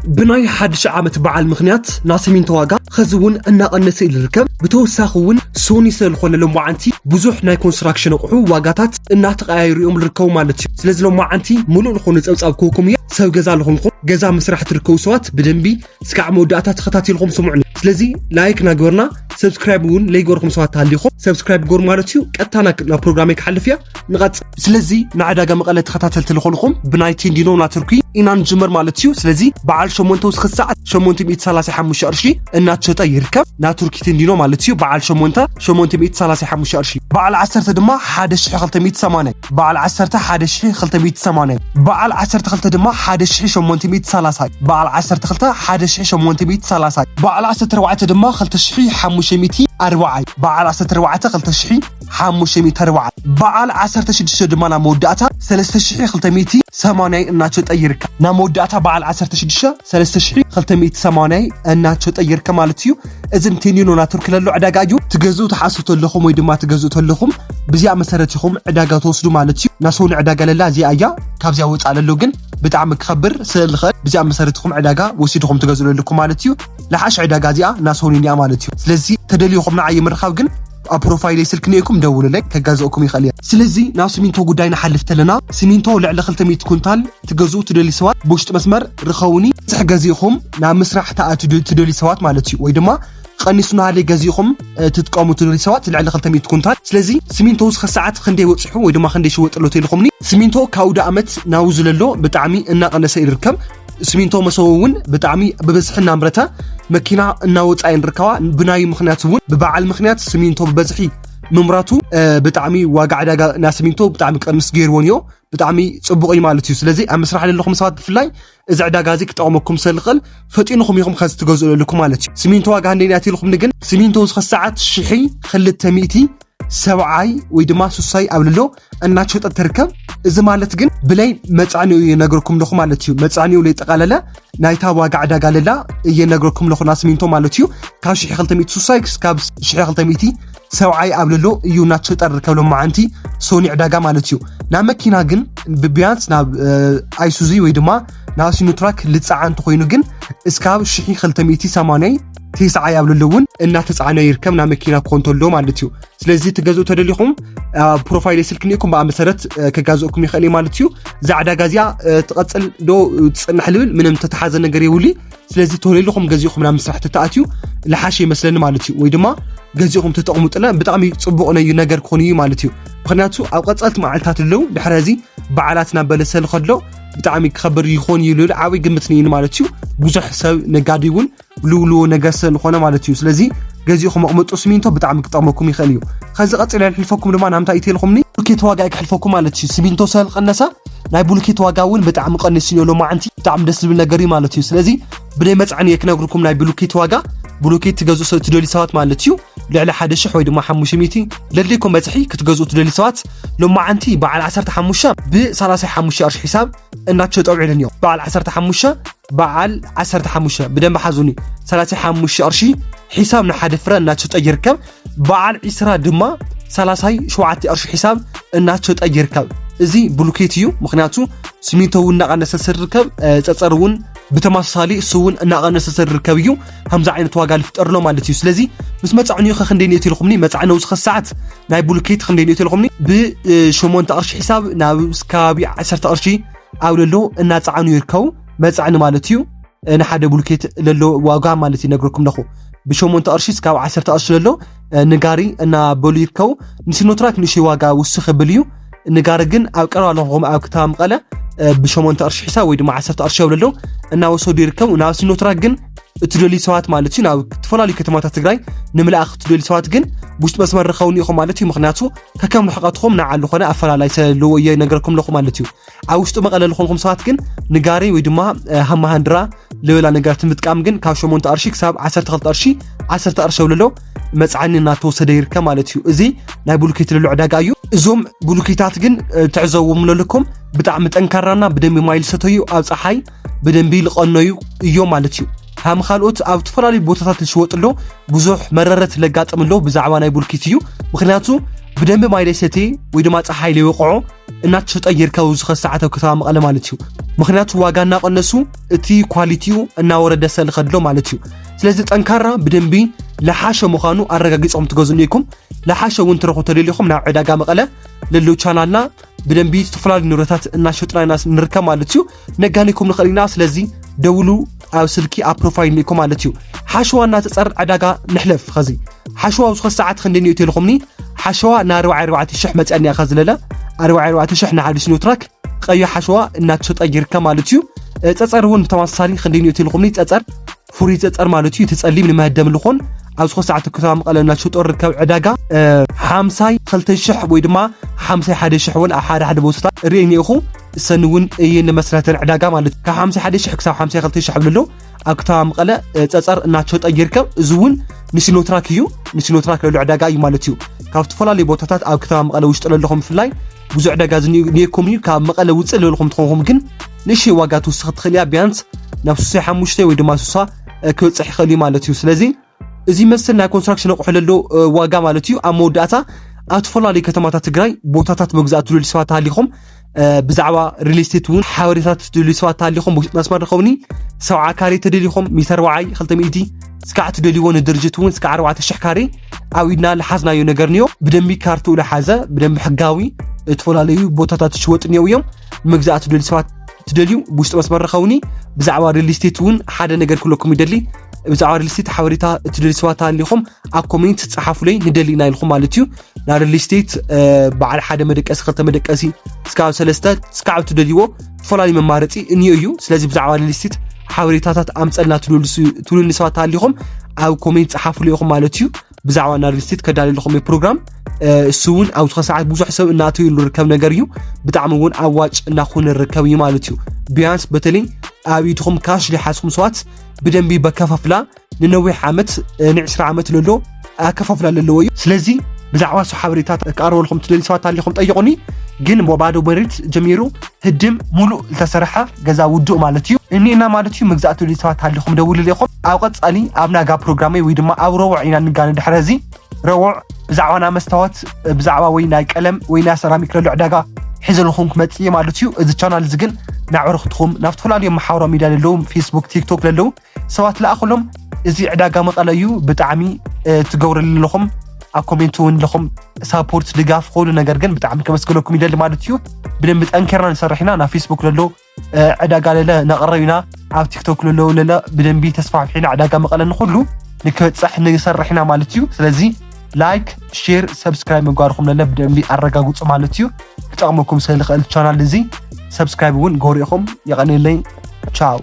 ብናይ ሓድሽ ዓመት በዓል ምኽንያት ናይ ሲሚንቶ ዋጋ ኸዚ እውን እናቐነሰ እዩ ዝርከብ። ብተወሳኺ እውን ሶኒ ስለ ዝኾነ ሎማዓንቲ ብዙሕ ናይ ኮንስትራክሽን ኣቑሑ ዋጋታት እናተቐያየሩ እዮም ዝርከቡ ማለት እዩ። ስለዚ ሎማዓንቲ ሙሉእ ዝኾነ ጸብጻብ ክህበኩም እየ። ሰብ ገዛ ዝኾንኩም፣ ገዛ ምስራሕ ትርከቡ ሰባት ብደንቢ እስካዕ መወዳእታ ተኸታቲልኩም ስምዑኒ። ስለዚ ላይክ ናግበርና፣ ሰብስክራይብ እውን ለይገርኩም ሰባት ተሃሊኹም ሰብስክራይብ ገሩ ማለት እዩ። ቀጥታ ናብ ፕሮግራመይ ክሓልፍ እያ። ንቐጽል። ስለዚ ንዕዳጋ መቐለ ተኸታተልቲ ዝኾንኹም ብናይ ቴንዲኖ ናቱርኪ ኢና ንጅምር ማለት እዩ። ስለዚ በዓል ሸሞንተ ውስኺ ሰዓት ሸሞንተ ሚእቲ ሰላሳ ሓሙሽተ ቅርሺ እናተሸጠ ይርከብ። ናቱርኪ ቴንዲኖ ማለት እዩ። በዓል ሸሞንተ ሸሞንተ ሚእቲ ሰላሳ ሓሙሽተ ቅርሺ፣ በዓል ዓሰርተ ድማ ሓደ ሽሕ ክልተ ሚእቲ ሰማንያ፣ በዓል ዓሰርተ ሓደ ሽሕ ክልተ ሚእቲ ሰማንያ፣ በዓል ዓሰርተ ክልተ ድማ ሓደ ሽሕ ሸሞንተ ሚእቲ ሰላሳ፣ በዓል ዓሰርተ ክልተ ሓደ ሽሕ ሸሞንተ ሚእቲ ሰላሳ፣ በዓል ዓሰርተ ኣርባዕተ ድማ ክልተ ሽሕ ሓሙሽተ ሚእቲ ኣርባዓ፣ በዓል ዓሰርተ ኣርባዕተ ክልተ ሽሕ ሓሙሽተ ሚእቲ ኣርባዓ፣ በዓል ዓሰርተ ሽዱሽተ ድማ ናብ መወዳእታ ሰለስተ ሽሕ ክልተ ሚእቲ ሰማንያ እናተሸጠ ይርከብ። ናብ መወዳእታ በዓል ዓሰርተ ሽዱሽተ ሰለስተ ሽሕ ክልተ ሚእቲ ሰማንያ እናተሸጠ ይርከብ ማለት እዩ። እዚ ንቴንዲኖ ናቱርኪ ለሎ ዕዳጋ እዩ። ትገዝኡ ትሓስቡ ተለኹም ወይ ድማ ትገዝኡ ተለኹም ብዚኣ መሰረት ኢኹም ዕዳጋ ትወስዱ ማለት እዩ። ናሶኒ ዕዳጋ ለላ እዚኣ እያ። ካብዚኣ ወፃእ ለሎ ግን ብጣዕሚ ክኸብር ስለ ዝኽእል ብዚኣ መሰረት ኢኹም ዕዳጋ ወሲድኹም ትገዝኡ ለለኩም ማለት እዩ። ለሓሽ ዕዳጋ እዚኣ ናሶኒ እያ ማለት እዩ። ስለዚ ተደልዩኹም ንዓይ ምርኻብ ግን ኣብ ፕሮፋይለይ ስልኪ ኔኩም ደውሉለይ፣ ከጋዝእኩም ይኽእል እየ። ስለዚ ናብ ሲሚንቶ ጉዳይ ንሓልፍ ተለና፣ ሲሚንቶ ልዕሊ ክልተ ሚእቲ ኩንታል ትገዝኡ ትደልዩ ሰባት ብውሽጢ መስመር ርኸውኒ። ብዝሕ ገዚእኹም ናብ ምስራሕ ተኣትዩ ትደልዩ ሰባት ማለት እዩ። ወይ ድማ ቀኒሱ ናሃለይ ገዚእኹም፣ እ፣ ትጥቀሙ ትደልዩ ሰባት ልዕሊ ክልተ ሚእቲ ኩንታል። ስለዚ ሲሚንቶ ውስኺ ሰዓት ክንደይ ወፂሑ ወይ ድማ ክንደይ ሽወጥ ኣሎ ተኢልኹምኒ። ሲሚንቶ ካብ ኣውደ ኣመት ናብዚ ለሎ ብጣዕሚ እናቐነሰ ይርከብ። ሲሚንቶ መሰቦ እውን ብጣዕሚ ብብዝሒ እናምረተ መኪና እናወፃ እየን ርከባ። ብናዩ ምኽንያት እውን ብበዓል ምኽንያት ሲሚንቶ ብበዝሒ ምምራቱ፣ እ፣ ብጣዕሚ ዋጋ ዕዳጋ ናይ ሲሚንቶ ብጣዕሚ ቀንስ ገይርዎ እዮ። ብጣዕሚ ፅቡቕ እዩ ማለት እዩ። ስለዚ ኣብ ምስራሕ ዘለኹም ሰባት ብፍላይ እዚ ዕዳጋ እዚ ክጠቕመኩም ስለ ዝኽእል ፈጢንኹም ኢኹም ከዚ ትገዝኡ ዘለኩም ማለት እዩ። ሲሚንቶ ዋጋ ክንደይ ናት ኢልኹምኒ ግን ሲሚንቶ ውስኺ ሰዓት ሽሒ ክልተ ሚእቲ ሰብዓይ ወይ ድማ ሱሳይ ኣብ ልሎ እናተሸጠት ትርከብ። እዚ ማለት ግን ብለይ መጻኒኡ እየነግረኩም ኣለኹ ማለት እዩ። መጻኒኡ ለይጠቓለለ ናይታ ዋጋ ዕዳጋ ለላ እየነግረኩም ኣለኹ፣ ናይ ሲሚንቶ ማለት እዩ። ካብ ሽሒ ክልተ ሚእቲ ሱሳይ ክስካብ ሽሒ ክልተ ሚእቲ ሰብዓይ ኣብ ልሎ እዩ እናተሸጠ ዝርከብ ሎማዓንቲ ሶኒ ዕዳጋ ማለት እዩ። ናብ መኪና ግን ብቢያንስ ናብ፣ እ፣ ኣይሱዚ ወይ ድማ ናብ ሲኖትራክ ልፀዓ እንተኾይኑ ግን እስካብ ሽሒ ክልተ ሚእቲ ሰማንያ ተስዓይ ኣብ ልሎ እውን እናተፃዕነ ይርከብ፣ ናብ መኪና ክኾን ተሎ ማለት እዩ። ስለዚ ትገዝኡ ተደሊኹም፣ ኣብ ፕሮፋይል ስልኪ ኒኩም ብኣ መሰረት፣ እ፣ ከጋዝእኩም ይኽእል እዩ ማለት እዩ። እዛ ዕዳጋ እዚኣ፣ እ፣ ትቐጽል ዶ ትጽንሕ ልብል ምንም ተተሓዘ ነገር የብሉ። ስለዚ ተወለይልኹም ገዚእኹም ናብ ምስራሕ ተተኣትዩ ልሓሽ ይመስለኒ ማለት እዩ። ወይ ድማ ገዚእኹም ተጠቕሙ ጥለ ብጣዕሚ ጽቡቕ ነዩ ነገር ክኾን እዩ ማለት እዩ። ምኽንያቱ ኣብ ቀጻልቲ መዓልታት ኣለዉ፣ ድሕሪ እዚ በዓላት ናብ በለሰ ልኸድሎ ብጣዕሚ ክኸብር ይኾን እዩ ልብል ዓብይ ግምት ነይኒ ማለት እዩ። ብዙሕ ሰብ ነጋዲ እውን ልውልዎ ነገር ስለ ዝኾነ ማለት እዩ። ስለዚ ገዚእኹም ኣቕመጡ፣ ሲሚንቶ ብጣዕሚ ክጠቕመኩም ይኽእል እዩ። ከዚ ቀጺለ ክሕልፈኩም ድማ ናምንታይ እዩ ተልኹምኒ? ብሉኬት ዋጋ እዩ ክሕልፈኩም ማለት እዩ። ሲሚንቶ ስለ ዝቐነሰ ናይ ብሉኬት ዋጋ እውን ብጣዕሚ ቀኒሱ እዩ ሎማዓንቲ። ብጣዕሚ ደስ ዝብል ነገር እዩ ማለት እዩ። ስለዚ ብደይ መጽዕኒ እየ ክነግርኩም ናይ ብሉኬት ዋጋ። ብሉኬት ትገዝኡ ሰብ ትደልዩ ሰባት ማለት እዩ። ልዕሊ ሓደ ሽሕ ወይ ድማ ሓሙሽተ ሚእቲ ለሊኩም በጽሒ ክትገዝኡ ትደልዩ ሰባት ሎማዓንቲ በዓል ዓሰርተ ሓሙሽተ ብ ሰላሳ ሓሙሽተ ቅርሺ ሒሳብ እናተሸጠ ውዒለን እዮም። በዓል ዓሰርተ ሓሙሽተ በዓል ዓሰርተ ሓሙሽተ ብደንብ ሓዙኒ፣ ሰላሳ ሓሙሽተ ቅርሺ ሒሳብ ንሓደ ፍረ እናተሸጠ ይርከብ። በዓል ዒስራ ድማ ሰላሳ ሸውዓተ ቅርሺ ሒሳብ እናተሸጠ ይርከብ። እዚ ብሉኬት እዩ፣ ምኽንያቱ ሲሚንቶ እውን እናቐነሰ ስለ ዝርከብ፣ እ፣ ጸጸር እውን ብተመሳሳሊ እሱ እውን እናቐነሰ ስለ ዝርከብ እዩ ከምዚ ዓይነት ዋጋ ዝፍጠር ኣሎ ማለት እዩ። ስለዚ ምስ መጻዕኒኡ ኸ ክንደይ ንእቲ ኢልኹምኒ? መጻዕኒ ውስኸ ሰዓት ናይ ብሉኬት ክንደይ ንእቲ ኢልኹምኒ? ብ፣ እ፣ ሸሞንተ ቅርሺ ሒሳብ ናብ ከባቢ ዓሰርተ ቅርሺ ኣብ ለሎ እናጸዓኑ ይርከቡ። መጻዕኒ ማለት እዩ፣ እ፣ ንሓደ ብሉኬት ለሎ ዋጋ ማለት ይነግረኩም ኣለኹ። ብሸሞንተ ቅርሺ እስካብ ዓሰርተ ቅርሺ ለሎ፣ እ፣ ንጋሪ እናበሉ ይርከቡ። ንሲኖትራክ ንእሽተይ ዋጋ ውስኽ ይብል እዩ። ንጋሪ ግን ኣብ ቀረባ ኣለኹም ኣብ ከተማ መቐለ፣ እ፣ ብሸሞንተ ቅርሺ ሒሳብ ወይ ድማ ዓሰርተ ቅርሺ ኣብ ለሎ እናወሰዱ ይርከቡ። ናብ ሲኖትራክ ግን እትደልዩ ሰባት ማለት እዩ፣ ናብ ዝተፈላለዩ ከተማታት ትግራይ ንምልኣኽ እትደልዩ ሰባት ግን ውሽጢ መስመር ርኸውኒ ኢኹም ማለት እዩ። ምኽንያቱ ከከም ርሕቐትኹም ንዓሉ ኾነ ኣፈላላይ ስለ ዘለዎ እየ ነገርኩም ኣለኹ ማለት እዩ። ኣብ ውሽጢ መቐለ ዝኾንኩም ሰባት ግን ንጋሪ ወይ ድማ፣ እ፣ ሃማሃንድራ ልበላ ነገራት ምጥቃም ግን ካብ ሸሞንተ ቅርሺ ክሳብ ዓሰርተ ክልተ ቅርሺ፣ ዓሰርተ ቅርሺ ኣብ ለሎ መጽዓኒ እናተወሰደ ይርከብ ማለት እዩ። እዚ ናይ ብሉኬት ለሎ ዕዳጋ እዩ። እዞም ብሉኬታት ግን፣ እ፣ ትዕዘብዎም ለለኩም ብጣዕሚ ጠንካራና ብደንቢ ማይ ዝሰተዩ ኣብ ፀሓይ ብደንቢ ልቐነዩ እዮም ማለት እዩ። ሃም ካልኦት ኣብ ዝተፈላለዩ ቦታታት ዝሽወጡ ኣሎ፣ ብዙሕ መረረት ለጋጥም ኣሎ ብዛዕባ ናይ ብሉኬት እዩ። ምኽንያቱ ብደንቢ ማይ ደሰቲ ወይ ድማ ፀሓይ ለይወቕዖ እናተሸጠ ይርከቡ ዝኸ ሰዓት ኣብ ከተማ መቐለ ማለት እዩ። ምክንያቱ ዋጋ እናቐነሱ እቲ ኳሊቲኡ እናወረደ ሰልኸድሎ ማለት እዩ። ስለዚ ጠንካራ ብደንቢ ለሓሸ ምዃኑ ኣረጋጊጾም ትገዝኡ ኢኹም። ለሓሸ እውን ትረኹ ተደሊኹም ናብ ዕዳጋ መቐለ ለሎ ቻናልና ብደንቢ ዝተፈላለዩ ንብረታት እናሸጥና ኢና ንርከብ ማለት እዩ። ነጋኒኩም ንኽእል ኢና። ስለዚ ደውሉ ኣብ ስልኪ ኣብ ፕሮፋይል ንኢኩም ማለት እዩ። ሓሸዋ እናተፀር ዕዳጋ ንሕለፍ ኸዚ ሓሸዋ ኣብዚ ኸዚ ሰዓት ክንደይ ንእዮ ተልኹምኒ? ሓሸዋ ን ኣርባዕተ ሽሕ መፅኣኒ እያ ኸዚ ለለ ኣርባዕተ ሽሕ ንሓደ ሲኖትራክ ቀዩ ሓሸዋ እናተሸጠ ይርከብ ማለት እዩ። እ፣ ፀፀር እውን ብተመሳሳሊ ክንደይ ንእዮ ተልኹምኒ? ፀፀር ፍሩይ ፀፀር ማለት እዩ። እቲ ፀሊም ንመህደም ልኾን ኣብዚ ኸዚ ሰዓት ከተማ መቐለ እናተሸጦ ርከብ ዕዳጋ እ፣ ሓምሳይ ክልተ ሽሕ ወይ ድማ ሓምሳይ ሓደ ሽሕ እውን ኣብ ሓደ ሓደ ቦታታት ርኢ እኒኢኹ። እሰን እውን እየ ንመስረተን ዕዳጋ ማለት እዩ። ካብ ሓምሳይ ሓደ ሽሕ ክሳብ ሓምሳይ ክልተ ሽሕ ብልሎ ኣብ ከተማ መቐለ እ፣ ፀፀር እናተሸጠ ይርከብ። እዚ እውን ንሲኖትራክ እዩ። ንሲኖትራክ ለሎ ዕዳጋ እዩ ማለት እዩ። ካብ ዝተፈላለዩ ቦታታት ኣብ ከተማ መቐለ ውሽጢ ለለኹም ብፍላይ ብዙሕ ዕዳጋ ዝኒኤኩም እዩ። ካብ መቐለ ውፅእ ለለኹም ትኾንኩም ግን ንእሽተይ ዋጋ ትውስኽ ትኽእል እያ። ቢያንስ ናብ ሱሳ ሓሙሽተ ወይ ድማ ሱሳ እ፣ ክበፅሕ ይኽእል እዩ ማለት እዩ። ስለዚ እዚ መስል ናይ ኮንስትራክሽን ኣቑሑ ለሎ እ፣ ዋጋ ማለት እዩ። ኣብ መወዳእታ ኣብ ዝተፈላለዩ ከተማታት ትግራይ ቦታታት መግዛእቲ ትደልዩ ሰባት ተሃሊኹም እ፣ ብዛዕባ ሪል ስቴት እውን ሓበሬታት ትደልዩ ሰባት ተሃሊኹም ብውሽጢ መስመር ንኸውኒ ሰብዓ ካሬ ተደሊኹም ሚተር ወዓይ ክልተ ሚእቲ እስካዕ ትደልይዎ ንድርጅት እውን እስካዕ ኣርባዕተ ሽሕ ካሬ ኣብ ኢድና ልሓዝናዮ ነገር ንዮ ብደንቢ ካርትኡ ልሓዘ ብደንቢ ሕጋዊ ዝተፈላለዩ ቦታታት ዝሽወጡ እኒው እዮም። መግዛእቲ ትደልዩ ሰባት ትደልዩ ብውሽጢ መስመር ንኸውኒ ብዛዕባ ሪል ስቴት እውን ሓደ ነገር ክብለኩም ይደሊ። ብዛዕባ ሪል ስቴት ሓበሬታ እትደልዩ ሰባት ተሃሊኹም ኣብ ኮሜንት ጸሓፉለይ ንደሊ ኢና ኢልኩም ማለት እዩ። ናብ ሪል ስቴት እ፣ በዓል ሓደ መደቀሲ ክልተ መደቀሲ እስካብ ሰለስተ እስካብ እትደልይዎ ዝተፈላለዩ መማረፂ እኒኦ እዩ። ስለዚ ብዛዕባ ሪል ስቴት ሓበሬታታት ኣምፀልና ትብሉኒ ሰባት ተሃሊኹም ኣብ ኮሜንት ጸሓፉለይ ኢኹም ማለት እዩ። ብዛዕባ ናይ ሪል ስቴት ከዳልየልኹም እዩ ፕሮግራም እ፣ እሱ እውን ኣብዚ ኸ ሰዓት ብዙሕ ሰብ እናእተወሉ ዝርከብ ነገር እዩ። ብጣዕሚ እውን ኣዋጭ እናኾነ ዝርከብ እዩ ማለት እዩ። ቢያንስ በተለይ ኣብ ኢድኹም ካሽ ሊሓዝኩም ሰባት ብደንቢ በከፋፍላ ንነዊሕ ዓመት እ፣ ንዕስራ ዓመት ለሎ ኣከፋፍላ ለለዎ እዩ። ስለዚ ብዛዕባ እሱ ሓበሬታ ክቐርበልኩም ትደልዩ ሰባት ኣሊኹም ጠይቁኒ። ግን ብባዶ መሬት ጀሚሩ ህድም ሙሉእ ዝተሰርሐ ገዛ ውዱእ ማለት እዩ እኒና ማለት እዩ። መግዛእቲ ትደልዩ ሰባት ኣሊኹም ደውልለይ ኢኹም። ኣብ ቀጻሊ ኣብ ናጋ ፕሮግራመይ ወይ ድማ ኣብ ረቡዕ ኢና ንጋነ ድሕሪ እዚ ረቡዕ ብዛዕባ ናይ መስታወት ብዛዕባ ወይ ናይ ቀለም ወይ ናይ ሰራሚክ ለሎ ዕዳጋ ሒዘልኹም ክመጽእ እየ ማለት እዩ። እዚ ቻናል እዚ ግን ናብ ዕርኽትኹም ናብ ዝተፈላለዩ ማሕበራዊ ሚድያ ለለዉ ፌስቡክ ቲክቶክ ለለዉ ሰባት ለኣኽሎም። እዚ ዕዳጋ መቐለ እዩ። ብጣዕሚ እ፣ ትገብሩ ኣለኹም ኣብ ኮሜንት እውን ኣለኹም ሳፖርት ድጋፍ ኩሉ ነገር ግን ብጣዕሚ ከመስግነኩም ይደሊ ማለት እዩ። ብደንቢ ጠንኪርና ንሰርሕ ኢና ናብ ፌስቡክ ለሎ እ፣ ዕዳጋ ለለ ነቕርብ ኢና ኣብ ቲክቶክ ለሎ ለለ ብደንቢ ተስፋሕፊሕና ዕዳጋ መቐለ ንኩሉ ንክበፅሕ ንሰርሕ ኢና ማለት እዩ። ስለዚ ላይክ ሼር ሰብስክራይብ ምግባርኩም ለለ ብደንቢ ኣረጋግፁ ማለት እዩ። ክጠቕመኩም ስለ ዝኽእል ቻናል እዚ ሰብስክራይብ እውን ጎሪእኹም የቐንየለይ። ቻው።